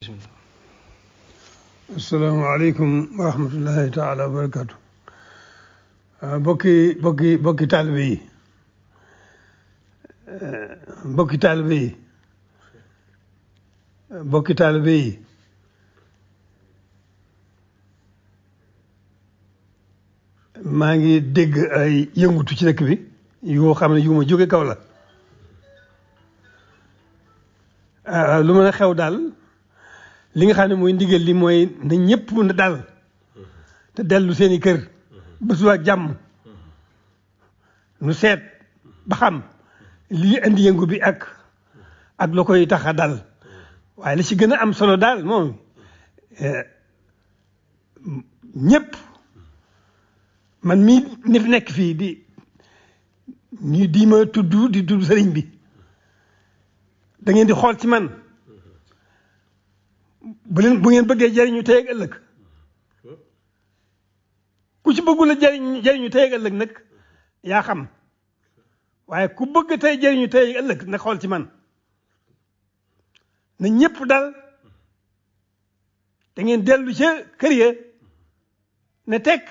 bismillah. asalaamaaleykum wa rahmatullahi taala wa barakatu. bokki taalibe yi bokki taalibe yi bokki taalibe yi maa ngi dégg ay yëngutu ci dëkk bi yoo xam ne yu ma jóge kaw la. lu mën a xew daal li nga xam ne mooy ndigal li mooy na ñëpp na dal te dellu seeni kër ba suba ak jàmm nu seet ba xam lii indi yëngu bi ak la koy tax a dal waaye li ci gën a am solo daal moom ñëpp man mii ni fi nekk fii di ma tudd sëriñ bi da ngeen di xool ci man bu ngeen bëggee jëriñu tey ak ëllëg ku ci bëggul a jëriñu tey ak ëllëg nag yaa xam waaye ku bëgg tey jëriñu tey ak ëllëg na xool ci man na ñëpp dal da ngeen dellu ca kër ya ne tekk